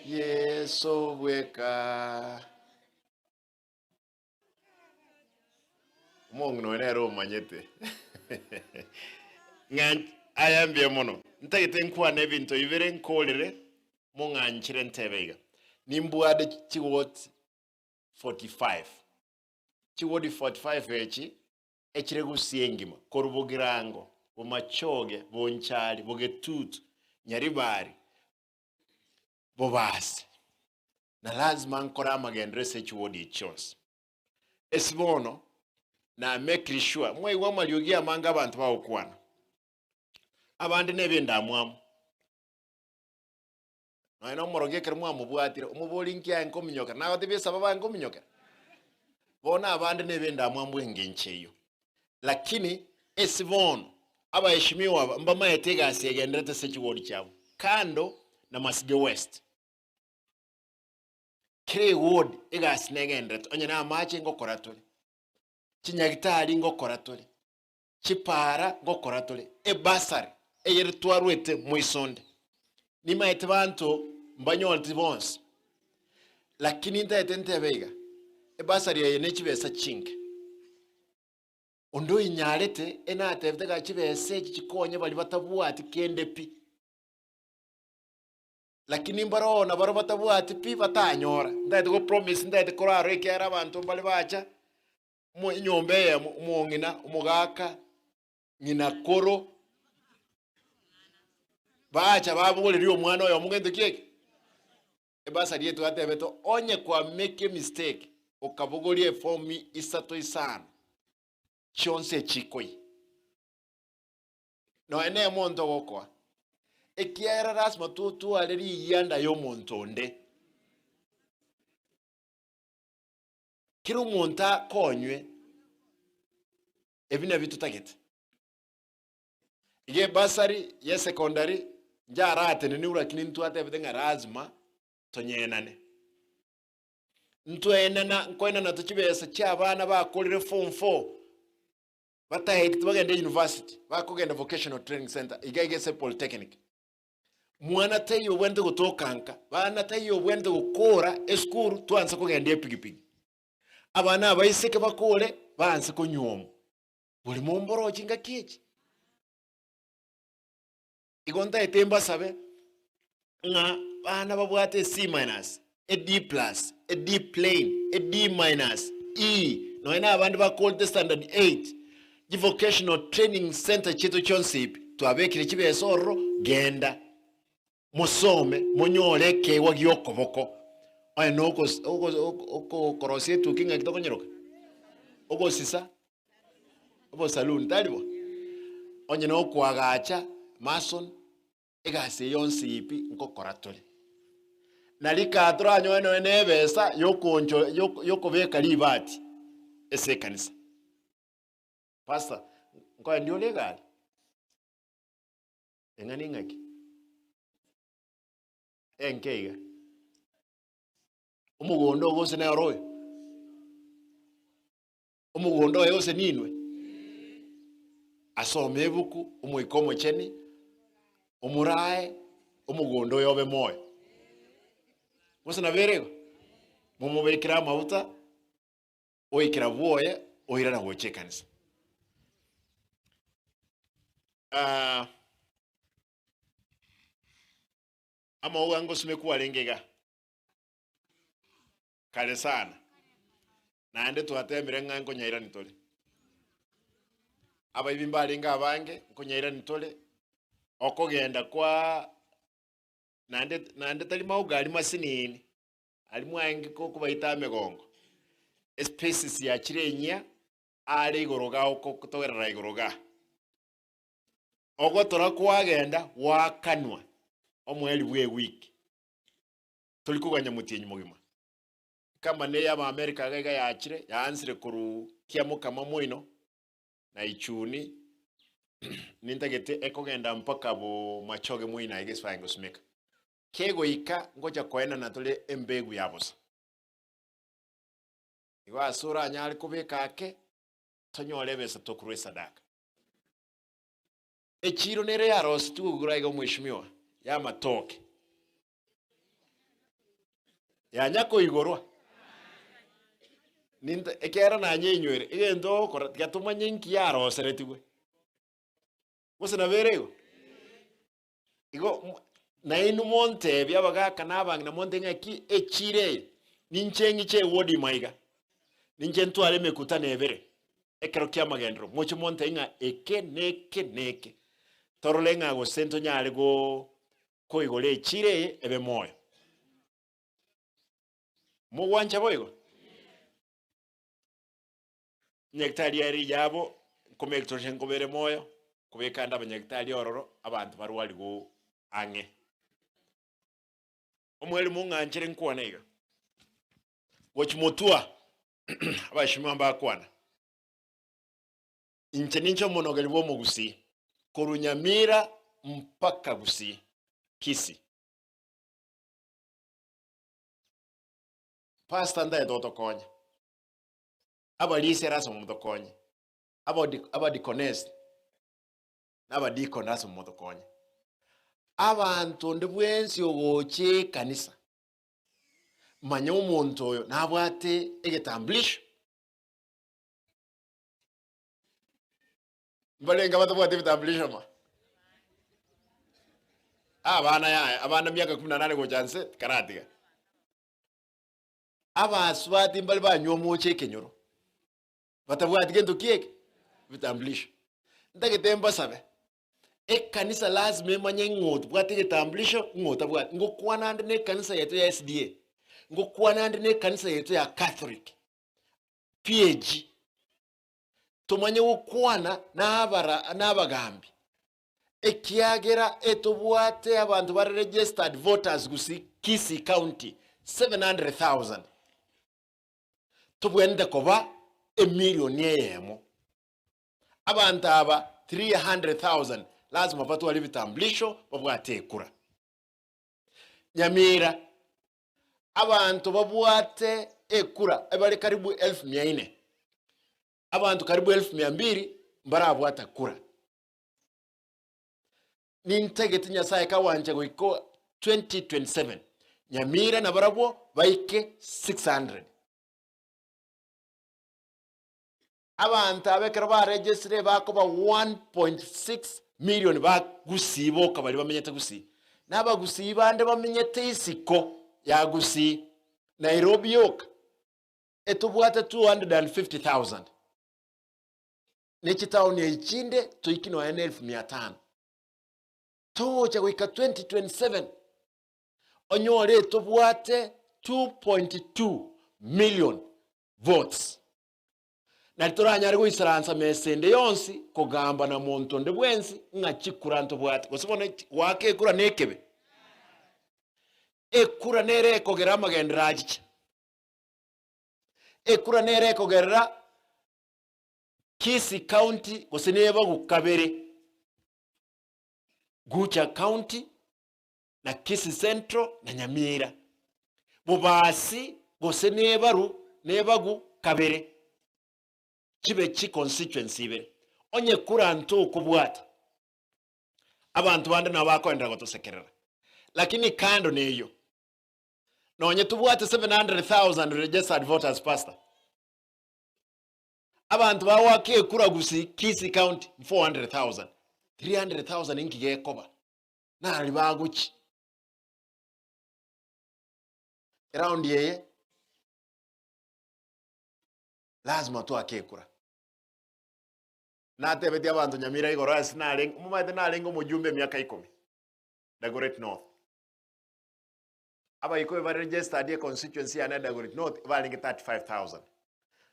Yeso bweka. Omong'ina oyo nere omanyete ng'a aya mbuya mono. Ntagete nkwane ebinto bibere nkorere mong'anchire ntebe iga. Nimbwate chiwoti 45. Chiwodi 45 echi echire gusii engima korwa Bogirango, Bomachoge, Bonchari, Bogetutu, Nyaribari, Bobasi. Na lazima nkore amagenderero ase chiwodi echi chionsi. Ase bono na mekiri sure mwaigwa amariogi amange abanto bagokwana. Abande nebe endamwamu. Nonya na omorogi ekero mwamobwatire, omobori nki aye nkominyokera? Nagotebia esababu aye nkominyokera? Bono abande nebe endamwamu engencho eyio. Lakini ase bono abaheshimiwa aba mbamaete egasi egenderete ase chiwodi chiabo kando na Masige West. Kera ewodi egasi negenderete onye na amache ngokora tore, chinyagitari ngokora tore, Chipaara ngokora tore ebasari eyere twarwete moisonde. Nimaete banto mbanyoreti bonsi, lakini ntaete ntebe iga, ebasari eye ne chibesa chinke. Onde oinyarete enatebete ga chibesa echi chikonye baria batabwati kende pi. Lakini mbaroo nabaria batabwati pi batanyora. Ntaete go promise ntaete korarora ekiagera abanto mbare bacha. Omo enyomba eyemo, omong'ina, omogaka, ng'ina koro, bacha babogoreria omwana oyomo gento ki eke? Ebasari eye twatebete onye kwa make emistake okabogoria eform isato isano, chionsi echikoyia. Nonya na omonto ogokoa, ekiagera lasima totware riyianda ya omonto onde. Kera omonto akonywe ebi nabio totagete. Iga ebasari ya esecondary njarateneniwe lakini ntwatebete ng'a lazima tonyenane. Ntwaenana nkoenana to chibesa chia abana bakorire form four bataeti tibagenda university bakogenda vocational training center iga iga ase polytechnic. Mwana taiyo obwenerete gotoka nka, bana taiyo obwenerete gokora esukuru twanse kogenda epigipigi. Abana abaiseke bakore baanse konyuomwa. Borimo mboroche ngaki echi. Igo ntaete mbasabe ng'a bana babwate C minus, e D plus, e D plain, e D minus, E, nonya na abande bakorete standard 8, chi vocational training center chiaito chionsi pi, twabekire chibesa ororo, genda mosome monyore ekeegwa gia okoboko. Onye na okos okos okorosia etuki ng'aki tokonyeroka? Ogosisa, obosaluni, tari bo? Onye na okoagacha, mason, Egasi eye yonsi pi nkokora tore. Na rika toranyore nonya na ebesa yokoncho yokobeka ribati ase ekanisa. Pastor, nkoendi ore egari? Eng'ana ing'aki? Enke iga. Omogondo ogo gose nere oyo? Omogondo oye gose ninwe? Asome ebuku, Omoika Omochenu, omorae omogondo oye obe moyo. Gose nabo ere igo? Momobekere amaguta, oikera bwoye, oirana gocha ekanisa. Ah, amauga ngosimekwa arenge iga. Kare sana, naende twateemire ng'a nkonyairani tore. Abaibi mbarenge abange, nkonyairani tore, okogenda kwa naende naende tari mauga aria masinini, aria mwaenge kobaita emegongo, espaces yachire enyia, are igoro igaa okotogerera igoro igaa. Ogotora kwagenda gwakanwa omoerio bwa ewiki. Tori koganya motienyi mogima. Ecompany eye y'Abaamerika iga iga yachire, yaansire korwa Kiamokama moino na Ichuni, nintagete ekogenda mpaka Bomachoge moino aiga ase baye ngosimeka. Kegoika ngocha koenana tore embegu ya bosa. Igo ase oranyare kobeka ake, tonyore ebesa tokorwa esadaka. Echiiro nere yarosetigwe igoro aiga omweshimiwa, y'amatoke. Yanya koigorwa? Ninte ekiagera nanyeinywere, egento ogokora tiga tomanye nki yaroseretigwe. Gose nabo ere igo? Igo mo nainwe montebie abagaka na abang'ina montebie ng'aki echiro eye, ninche ng'iche eward ime aiga, ninche ntware emekutano ebere, ekero kia amagenderero, moche montebie ng'a eke na eke na eke, torore ng'a gose ntonyare goo koigora echiro eye ebe moyo. Mogwancha boigo? Nyagetari ere iyabo, nkomeke toroshe nkobere moyo, kobeka ande abanyagetari ororo, abanto barwarigwe ang'e. Omwalimu ong'anchere nkwane iga, gochia motwa abashima mbakwana, inche ninche omonogeri bwa omogusii, korwa Nyamira mpaka Gusii, Kisii. Pastor ntaete otokonye. Abarisia lasima motokonye, abadi abadikonesi na abadikoni lasima motokonye. Abanto onde bwensi ogocha ekanisa, manya omonto oyo nabwate egetambulisho. Mbarenge abatabwati ebitambulisho ma? Abana yaya, abana miaka kumi na nane gocha nse tikaratiga. Abasubati mbare banywa omoche ekenyoro, batabwati gento ki eke? Vitambulisho. Ntagete mbasabe, ekanisa lazima emanye ng'a otbwate egetambulisho ng'a otabwati. Ngokwana ande na ekanisa yaito ya SDA, ngokwana ande na ekanisa yaito ya Catholic, PAG, tomanye gokwana na abara na abagambi, Ekiagera etobwate abanto bare registered voters gusii Kisii county 700,000 tobwenerete koba emilioni eyemo. Abanto aba 300,000 lazima batware ebitambulisho babwate ekura. Nyamira abanto babwate ekura ebare karibu elfu mia ine, abanto karibu elfu mia mbili mbarabwata kura. Nintagete Nyasaye kawancha goika 2027 Nyamira nabarabwo baike 600. Abanto aba ekero baregistre bakoba 1.6 million ba Gusii boka baria bamenyete Gusii. Na abagusii bande bamenyete isiko ya Gusii, Nairobi yoka etobwate 250,000. Ne chitaoni echi chinde toiki nonya ne elfu mia tano. Togocha goika 2027 onyore tobwate 2.2 million votes. Nari toranyare goisaransa mesa ende yonsi kogamba na monto onde bwensi ng'a chikura ntobwate. Gose bono goaka ekura nekebe? Ekura nere ekogera amagenderero achiche. Ekura nere ekogerera Kisii County gose nebagu kabere, Gucha County na Kisii Central na Nyamira. Bobasi gose nebaru nebagu kabere chibe chi constituency ibere. Onye kura ntokobwata, abanto bande nabo bakoenderera gotosekerera. Lakini kando na eyio, nonye tobwate 700,000 registered voters pastor, Abanto bagoaka ekura gusii Kisii county 400,000, 300,000 inki gekoba? Narari bagochi. Eraundi eye lazima toake ekura. Natebetie abanto Nyamira igoro ase narenge, omomanyete narenge omojumbe emiaka ikomi, Dagoretti North. Abaikoyo bare registered econstituency yane ya Dagoretti North barenge 35,000.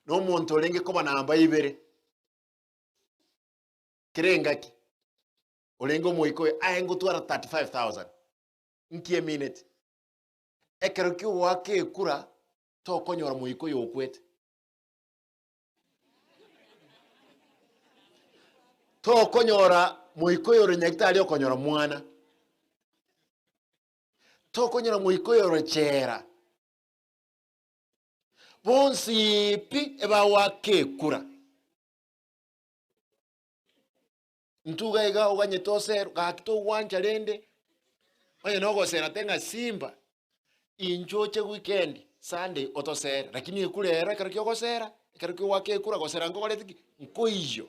Na omonto orenge koba namba ibere kera engaki orenge omoikoyo aye ngotwara 35,000. Nki emineti? Ekero kia ogoaka ekura tokonyora moikoyo okwete. Tokonyora moikoyo ore nyagitari okonyora mwana. Tokonyora moikoyoro chera. Bonsi pi ebagwaka ekura. Ntuga iga oganyete oserwe gaki togwancha rende, onye nogosera te ng'a simba. Inchuo oche weekend, Sunday otosere, lakini ekura ero ekero kia ogosera, ekero kia ogoaka ekura gosera nkokorete ki? Nkoiyio.